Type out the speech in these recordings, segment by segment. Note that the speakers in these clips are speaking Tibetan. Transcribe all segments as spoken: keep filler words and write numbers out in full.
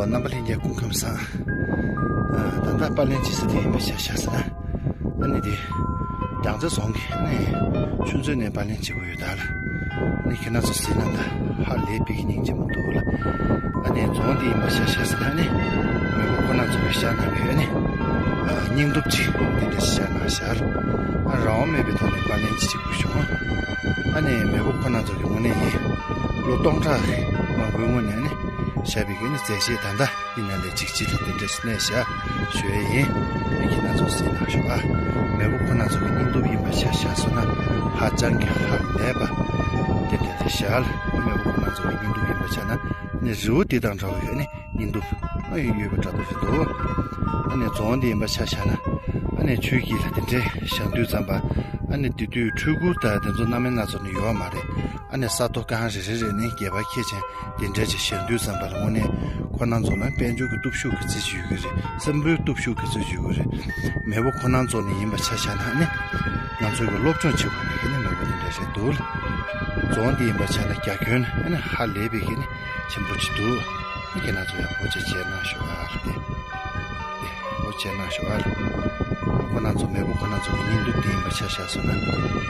རྣམ་པ་ལྷན་རྒྱས་སྐུ་ཁམས་བཟང་། ཨ། ད་ལྟ་པར་ལེན་བྱེད་ས་དེ་ཡིན་པ་ཆ་བཞག་ཟེར་ན། ཨ་ནི་དེ་རྒྱང་རྩེ་རྫོང་གི་ཨ་ནི་ཆུ་མཛོད་ནས་པར་ལེན་བྱེད་དགོས་ཡོད་ད་ལ། ཨ་ནི་ཁྱེད་རང་ཚོ་གཟིགས་ན་ད་ཧ་ལས་པའི་སྙིང་རྗེ་མོ་འདུག་ལ། ཨ་ནི་རྫོང་དེ་ཡིན་པ་ཆ་བཞག་ཟེར་ན་ཨ་ནི་མེས་པོ་ཁོ་རང་ཚོ་གི་བཞག་གནང་བའི་ཨ་ནི་ཨ། སྙིང་སྟོབས་ཅིག་དེ་འདྲ་ཞིག་བཞག་གནང་བཞག་ལ། ཨ། རང་དབང་མེད་པའི་ཐོག་ནས་པར་ལེན་ཅིག་བྱེད་དགོས་བྱུང་། ཨ་ནི་མེས་པོ་ཁོ་རང་ཚོ་གི་ངོས་ནས་ཡིན། ལོ་སྟོང་ཕྲག་མང་པོའི་སྔོན་ནས་ཨ་ནི་བཞག་པའི་གི་ཨ་ནི་མཛད་རྗེས་ད་ལྟ་ཡིན་ན་ལས་ཅིག་ཅིག་ལ་དེ་འདྲ་ཞིག་གནས་བཞག་ཞུ་ཡས་ཡིན། ཨ། ཁྱེད་རང་ཚོ་གཟིགས་གནང་ཤོག་ཨ། མེས་པོ་ཁོ་རང་ཚོ་གི་སྙིང་སྟོབས་ཡིན་པ་ཆ་བཞག་སོང་ན་ཧ་ཅང་གི་ཧ་ལས་པ་དེ་འདྲ་རེད་བཞག་ལ། མེས་པོ་ཁོ་རང་ཚོ་གི་སྙིང་སྟོབས་ཡིན་པ་ཆ་ན་ཨ་ནི་རི་བོ་དེ་དང་འདྲ་བའི་ཨ་ནི་སྙིང་སྟོབས་ཨ་ཡོད་པ་འདྲ་པོ་ཞིག་འདུག་ཨ་ནི་རྫོང་དེ་ཡིན་པ་ཆ་བཞག་ན་ཨ་ནི་ཆོས་ཀྱི་ལ་དེ་འདྲའི་བཞེངས་དུས་ཙམ་པ་ཨ་ནི་དེ་དུས་འཕྲུལ་འཁོར་དང་དེ་ཚོ་སྣ་མིན་སྣ་ཚོགས་ནི་ཡོད་མ་རེད། ཨ་ནི་ས་རྡོ་རྐང་རེ་རེ་རེ་ནས་སྒལ་པ་འཁྱེར་ཅན་དེ་འདྲ་ཅིག་བཞེངས་དུས་ཙམ་པ་ལ་དངོས་གནས་ཁོ་རང་ཚོ་ལ་དཔལ་འབྱོར་གྱི་སྟོབས་ཤུགས་ག་ཚོད་ཅིག་ཡོད་ཀྱི་རེད། བསམ་བློའི་སྟོབས་ཤུགས་ག་ཚོད་ཅིག་ཡོད་ཀྱི་རེད། མེས་པོ་ཁོ་རང་ཚོ་ནི་ཡིན་པ་ཆ་བཞག་ན་ཨ་ནི་ང་ཚོ་གི་སློབ་སྦྱོང་བྱེད་དགོས་པའི་ཨ་ནི་མེས་པོ་དེ་འདྲ་རེད་འདུག་ལ། རྫོང་དེ་ཡིན་པ་ཆ་ན་རྒྱ་ཁྱོན་ཨ་ནི་ཧ་ལས་པའི་གི་ནི་ཆེན་པོ་ཅིག་འདུག་ཁྱེད་རང་ཚོ་ཡག་པོ་ཅིག་མཇལ་གནང་ཤོག་ཨ་ལ། དེ་དེ་ཡག་པོ་མཇལ་གནང་ཤོག་ཨ་ལ། ཁོ་རང་ཚོ་མེས་པོ་ཁོ་རང་ཚོ་གི་སྙིང་སྟོབས་དེ་ཡིན་པ་ཆ་བཞག་སོང་ན་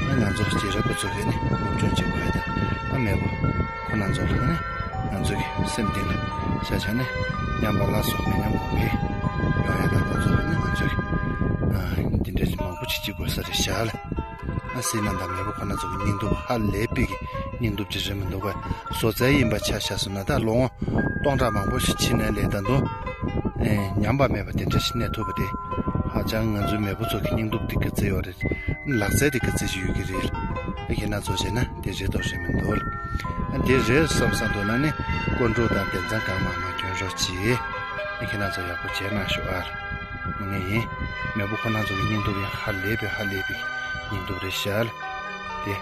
ཨ་ང་ཚོ་རྗེས་རབས་པ་ཚོ་གི་ནི་སློབ་སྦྱོང་བྱེད་དགོས་ཡ་ད། ཨ་མེས་པོ་ཁོ་རང་ཚོ་ལ་ནི་ང་ཚོ་གི་སེམས་གཏིང་ལ་ཆ་བཞག་ནས་ཉམས་པ་སླར་གསོ་མི་ཉམས་གོང་འཕེལ་ཡོང་ཡ་ད། ཁོ་ཚོ་ལ་ནི་ང་ཚོ་གི་ཨ་འདི་འདྲ་མང་པོ་ཅིག་བྱེད་དགོས་ས་རེད་བཞག་ལ། ཨ་སྲིད་ན་ད་མེས་པོ་ཁོ་ན་ཚོ་གི་སྙིང་སྟོབས་ཧ་ལས་པའི་གི་སྙིང་སྟོབས་ཅིག་རེད་མི་འདུག་པ། བཟོ་རྩལ་ཡིན་པ་ཆ་བཞག་སོང་ན་ད་ལོ་ངོ་སྟོང་ཕྲག་མང་པོ་ཞིག་ཕྱིན་ནས་ལས་ད་དུང་ཨེ་ཉམས་པ་མེད་པ་དེ་འདྲ་ཞིག་གནས་ཐུབ་པ་དེ་ཧ་ཅང་ང་ཚོའི་མེས་པོ་ཚོ་གི་སྙིང་སྟོབས་དེ་ག་ཚད་ཡོད་རེད། ལག་རྩལ་དེ་ག་ཚད་ཅིག་ཡོད་ཀྱི་རེད། ཨ་ཁྱེད་རང་ཚོ་བྱས་ན་དེ་རེད་དོ་རེད་མི་འདུག་ཨ་དེ་རེད་བསམ་བསམ་འདུག་ན་ནི་སྐུ་འགྲོ་དང་དེ་ཚང་གང་མང་མང་སྐྱོན་རོགས་གྱིས། ཨ་ཁྱེད་རང་ཚོ་ཡག་པོ་བྱས་གནང་ཤོག་ཨ། དངོས་གནས་ཡིན། མེས་པོ་ཁོ་རང་ཚོ་གི་སྙིང་སྟོབས་ཡང་ཧ་ལས་པའི་ཧ་ལས་པའི་སྙིང་སྟོབས་རེད་ཤག་ལ། དེ་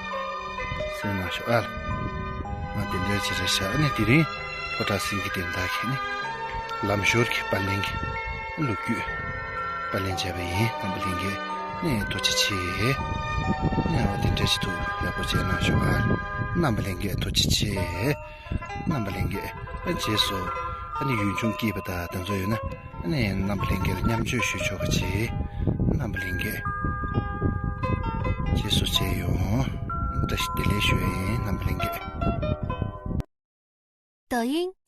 སེམས་ནང་ཤོག་ཨ་ལ། ང་དེ་འདྲ་ཅིག་རེད་ཤག་ཨ་ནི་དེ་རིང་ཕོ་བྲང་སེང་གེ་དེ་འདའ་ཁེ་ནི་ལམ་ཞོར་གྱི་པར་ལེན་གྱི་ལོ་རྒྱུས་པར་ལེན་བྱས་པ་ཡིན། རྣམ་པ་ལྷན་རྒྱས་ནས་ཐུགས་རྗེ་ཆེ། ནས་འོ་དེ་འདྲ་ཅིག་ཐུགས་ཡག་པོ་བྱས་གནང་ཤོག་ཨ་ལ། རྣམ་པ་ལྷན་རྒྱས་ཐུགས་རྗེ་ཆེ། རྣམ་པ་ལྷན་རྒྱས། ཨ་རྗེས་སུ་ཨ་ནི་ཡུལ་ལྗོངས་སྐྱིད་པ་དང་དེ་ཚོ་ཡོད་ན་ཨ་ནི་རྣམ་པ་ལྷན་རྒྱས་ལ་མཉམ་སྤྱོད་ཞུ་ཆོག་པ་བྱེད། རྣམ་པ་ལྷན་རྒྱས། རྗེས་སུ་མཇལ་ཡོང་། བཀྲ་ཤིས་བདེ་ལེགས་ཞུ་ཡ་ཡིན་རྣམ་པ་ལྷན་རྒྱས། 抖音